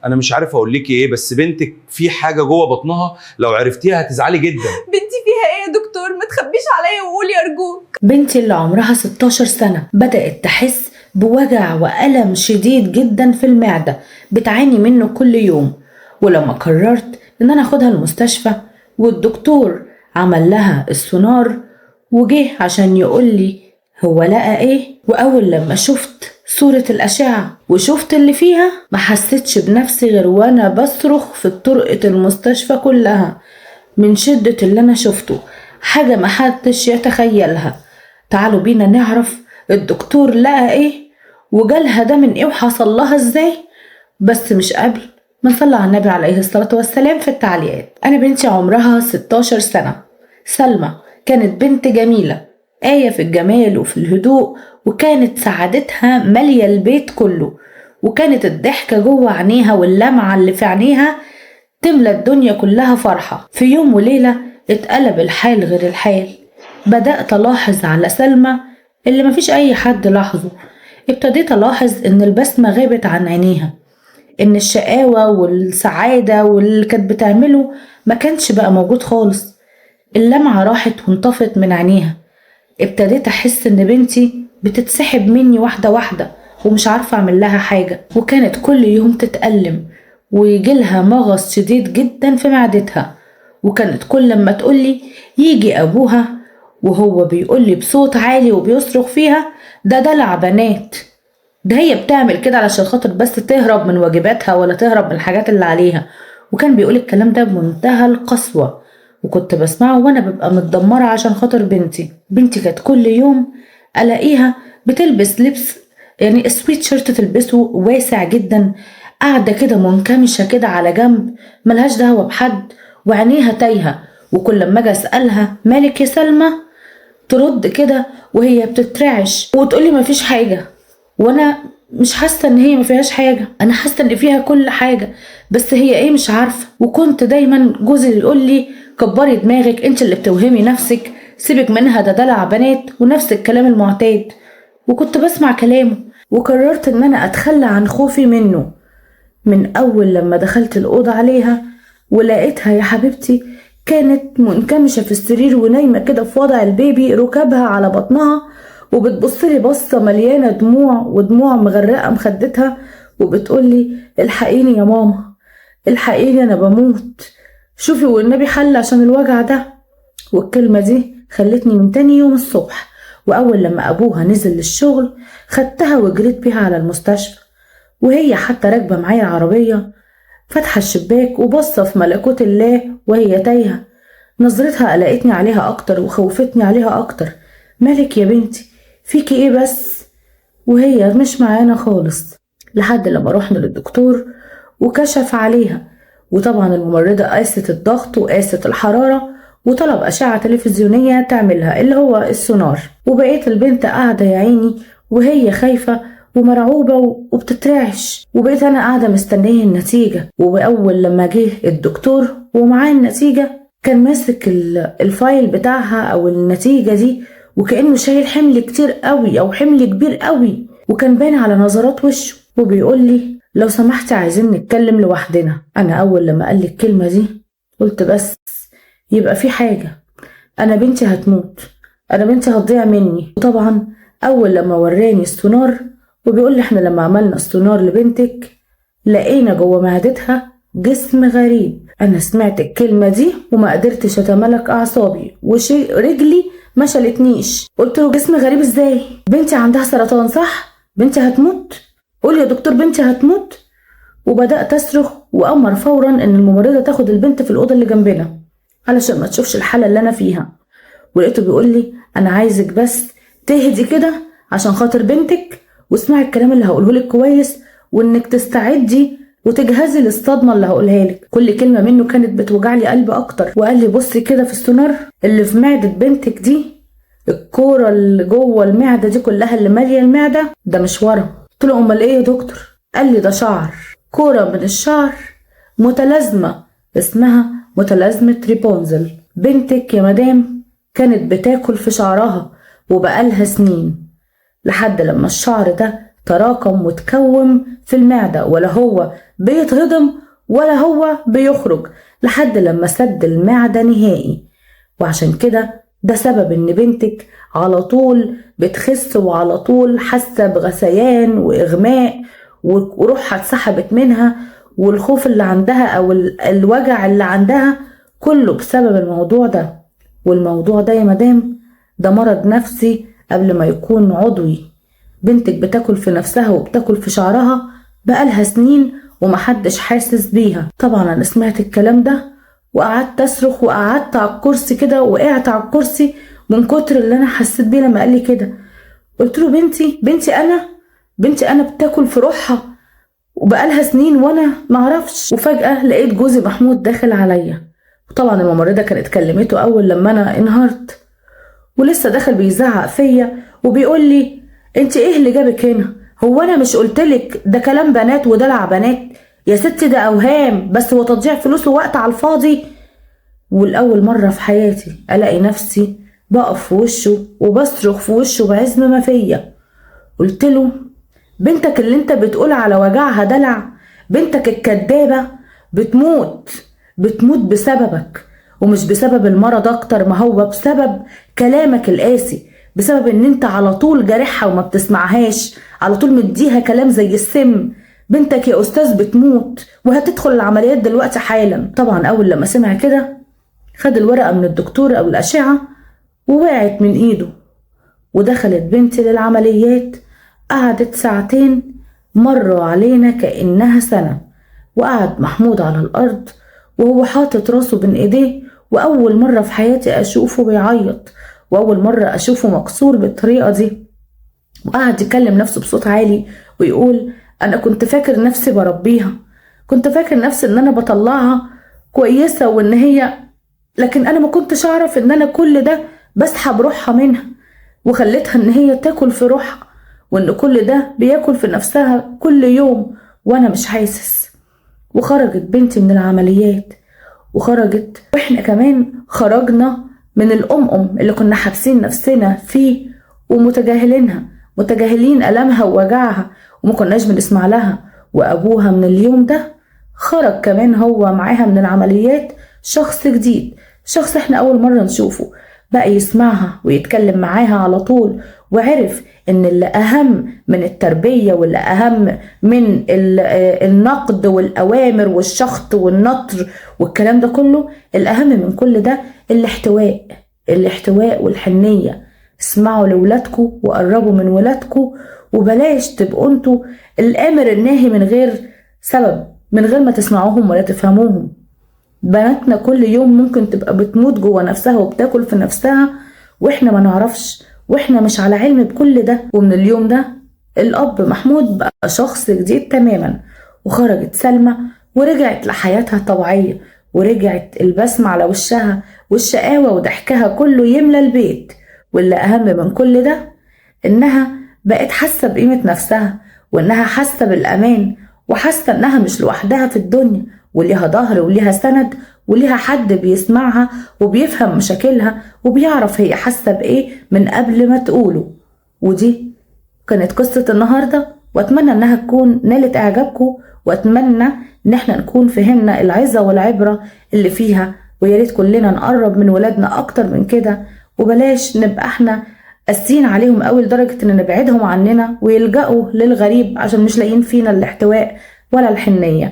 انا مش عارف اقول لك ايه، بس بنتك في حاجة جوه بطنها لو عرفتيها هتزعلي جدا. بنتي فيها ايه يا دكتور؟ ما تخبيش عليا وقولي ارجوك. بنتي اللي عمرها 16 سنة بدأت تحس بوجع وألم شديد جدا في المعدة، بتعاني منه كل يوم. ولما قررت إن أنا أخدها المستشفى والدكتور عمل لها السونار وجه عشان يقول لي هو لقى إيه، وأول لما شفت صورة الأشعة وشفت اللي فيها ما حسيتش بنفسي غير وأنا بصرخ في طرقة المستشفى كلها من شدة اللي أنا شفته، حاجة ما حدش يتخيلها. تعالوا بينا نعرف الدكتور لقى ايه وجالها ده من ايه وحصل لها ازاي، بس مش قبل ما نصلي على النبي عليه الصلاة والسلام في التعليقات. انا بنتي عمرها 16 سنة، سلمى، كانت بنت جميلة، آية في الجمال وفي الهدوء، وكانت سعادتها مالية البيت كله، وكانت الضحكة جوه عينيها واللمعة اللي في عينيها تملى الدنيا كلها فرحة. في يوم وليلة اتقلب الحال غير الحال. بدأت ألاحظ على سلمى اللي مفيش أي حد لاحظه. ابتديت ألاحظ إن البسمة غابت عن عينيها، إن الشقاوة والسعادة واللي كانت بتعمله ما كانش بقى موجود خالص. اللمعة راحت وانطفت من عينيها. ابتديت أحس إن بنتي بتتسحب مني واحدة واحدة ومش عارفة أعمل لها حاجة. وكانت كل يوم تتألم ويجيلها مغص شديد جدا في معدتها، وكانت كل لما تقولي يجي أبوها وهو بيقولي بصوت عالي وبيصرخ فيها ده دلع بنات، ده هي بتعمل كده علشان خاطر بس تهرب من واجباتها ولا تهرب من الحاجات اللي عليها. وكان بيقول الكلام ده بمنتهى القسوة، وكنت بسمعه وانا ببقى متدمرة عشان خاطر بنتي. بنتي كانت كل يوم الاقيها بتلبس لبس، يعني سويت شيرت تلبسه واسع جدا، قاعدة كده منكمشة كده على جنب ملهاش دعوة بحد، وعينيها تايهة. وكل لما اجي اسألها مالك يا سلمى ترد كده وهي بتترعش وتقولي مفيش حاجة، وانا مش حاسة ان هي مفيهاش حاجة، انا حاسة ان فيها كل حاجة، بس هي ايه مش عارفة. وكنت دايما جوزي يقول لي كبري دماغك، انت اللي بتوهمي نفسك، سيبك منها ده دلع بنات، ونفس الكلام المعتاد. وكنت بسمع كلامه، وقررت ان انا اتخلى عن خوفي منه. من اول لما دخلت الاوضة عليها ولقيتها يا حبيبتي كانت منكمشة في السرير ونايمة كده في وضع البيبي، ركبها على بطنها، وبتبصلي بصة مليانة دموع ودموع مغرقة مخدتها، وبتقولي الحقيني يا ماما، الحقيني انا بموت، شوفي والنبي حل عشان الوجع ده. والكلمة دي خلتني من تاني يوم الصبح، وأول لما أبوها نزل للشغل خدتها وجريت بيها على المستشفى، وهي حتى راكبة معايا العربية فاتحة الشباك وبصة في ملكوت الله وهي تايهة. نظرتها قلقتني عليها أكتر وخوفتني عليها أكتر. مالك يا بنتي، فيكي إيه بس؟ وهي مش معانا خالص. لحد لما رحنا للدكتور وكشف عليها، وطبعا الممرضة قاست الضغط وقاست الحرارة وطلب أشعة تلفزيونية تعملها اللي هو السونار. وبقيت البنت قاعدة يا عيني وهي خايفة ومرعوبة وبتترعش، وبقيت أنا قاعدة مستنية النتيجة. وأول لما جه الدكتور ومعاه النتيجة كان ماسك ال file بتاعها أو النتيجة دي وكأنه شايل حمل كتير قوي أو حمل كبير قوي، وكان باين على نظرات وشه، وبيقول لي لو سمحتي عايزين نتكلم لوحدنا. أنا أول لما قال لي الكلمة دي قلت بس يبقى في حاجة، أنا بنتي هتموت، أنا بنتي هتضيع مني. وطبعا أول لما وراني السونار وبيقول لي احنا لما عملنا السونار لبنتك لقينا جوه معدتها جسم غريب. انا سمعت الكلمة دي وما قدرتش اتملك اعصابي، وشي رجلي ما شالتنيش. قلت له جسم غريب ازاي؟ بنتي عندها سرطان صح؟ بنتي هتموت؟ قول يا دكتور بنتي هتموت. وبدأت اصرخ وامر فورا ان الممرضة تاخد البنت في الاوضة اللي جنبنا علشان ما تشوفش الحالة اللي انا فيها. ولقيته بيقول لي انا عايزك بس تهدي كده عشان خاطر بنتك، واسمعي الكلام اللي هقوله لك كويس، وانك تستعدي وتجهزي للصدمه اللي هقولها لك. كل كلمة منه كانت بتوجع لي قلبي اكتر. وقال لي بصي كده في السونار اللي في معده بنتك دي، الكورة اللي جوه المعدة دي كلها اللي ماليه المعدة ده مش ورم. قلت له امال ايه يا دكتور؟ قال لي ده شعر، كورة من الشعر متلازمة اسمها متلازمة ريبونزل. بنتك يا مدام كانت بتاكل في شعرها وبقالها سنين، لحد لما الشعر ده تراكم وتكوم في المعدة، ولا هو بيتهضم ولا هو بيخرج، لحد لما سد المعدة نهائي. وعشان كده ده سبب ان بنتك على طول بتخس وعلى طول حاسة بغثيان واغماء وروحها اتسحبت منها، والخوف اللي عندها او الوجع اللي عندها كله بسبب الموضوع ده. والموضوع ده يا مدام ده مرض نفسي قبل ما يكون عضوي. بنتك بتاكل في نفسها وبتاكل في شعرها بقالها سنين ومحدش حاسس بيها. طبعا انا سمعت الكلام ده وقعدت اصرخ وقعدت على الكرسي كده، وقعت على الكرسي من كتر اللي انا حسيت بيه لما قال لي كده. قلت له بنتي انا بتاكل في روحها وبقالها سنين وانا معرفش. وفجأة لقيت جوزي محمود داخل عليا، وطبعا الممرضة كانت كلمته اول لما انا انهارت، ولسه داخل بيزعق فيا وبيقول لي انت ايه اللي جابك هنا؟ هو انا مش قلتلك ده كلام بنات ودلع بنات يا ستي؟ ده اوهام بس، هو تضييع فلوس ووقت على الفاضي. والاول مرة في حياتي الاقي نفسي بقف في وشه وبصرخ في وشه بعزم ما فيا. قلت له بنتك اللي انت بتقول على وجعها دلع، بنتك الكدابة بتموت بسببك، ومش بسبب المرض اكتر ما هو بسبب كلامك القاسي، بسبب ان انت على طول جارحها وما بتسمعهاش، على طول مديها كلام زي السم. بنتك يا استاذ بتموت وهتدخل العمليات دلوقتي حالا. طبعا اول لما سمع كده خد الورقة من الدكتور او الاشعة ووقعت من ايده، ودخلت بنتي للعمليات. قعدت ساعتين مروا علينا كأنها سنة، وقعد محمود على الأرض وهو حاطط راسه بين ايديه، وأول مرة في حياتي أشوفه بيعيط، وأول مرة أشوفه مكسور بالطريقة دي. وقعد يكلم نفسه بصوت عالي ويقول أنا كنت فاكر نفسي بربيها، كنت فاكر نفسي إن أنا بطلعها كويسة وإن هي، لكن أنا ما كنتش أعرف إن أنا كل ده بسحب روحها منها وخليتها إن هي تاكل في روحها، وإن كل ده بياكل في نفسها كل يوم وأنا مش حاسس. وخرجت بنتي من العمليات، وخرجت وإحنا كمان خرجنا من الأم اللي كنا حابسين نفسنا فيه ومتجاهلينها، متجاهلين ألمها ووجعها وما كناش بنسمع لها. وأبوها من اليوم ده خرج كمان هو معاها من العمليات شخص جديد، شخص احنا أول مرة نشوفه، بقى يسمعها ويتكلم معاها على طول، وعرف ان اللي اهم من التربية واللي اهم من النقد والاوامر والشخط والنطر والكلام ده كله، الاهم من كل ده الاحتواء، الاحتواء والحنية. اسمعوا لولادكم وقربوا من ولادكم، وبلاش تبقوا انتوا الامر الناهي من غير سبب، من غير ما تسمعوهم ولا تفهموهم. بناتنا كل يوم ممكن تبقى بتموت جوه نفسها وبتاكل في نفسها واحنا ما نعرفش، واحنا مش على علم بكل ده. ومن اليوم ده الاب محمود بقى شخص جديد تماما، وخرجت سلمى ورجعت لحياتها الطبيعية، ورجعت البسمة على وشها والشقاوة وضحكها كله يملى البيت. واللي اهم من كل ده انها بقت حاسة بقيمة نفسها، وانها حاسة بالامان، وحاسة انها مش لوحدها في الدنيا، وليها ظهر وليها سند وليها حد بيسمعها وبيفهم مشاكلها وبيعرف هي حاسة بإيه من قبل ما تقوله. ودي كانت قصة النهاردة، وأتمنى أنها تكون نالت إعجابكم، وأتمنى إن احنا نكون فهمنا العظة والعبرة اللي فيها، وياريت كلنا نقرب من ولادنا أكتر من كده، وبلاش نبقى احنا قاسيين عليهم قوي لدرجة إن نبعدهم عننا ويلجأوا للغريب عشان مش لاقيين فينا الاحتواء ولا الحنية.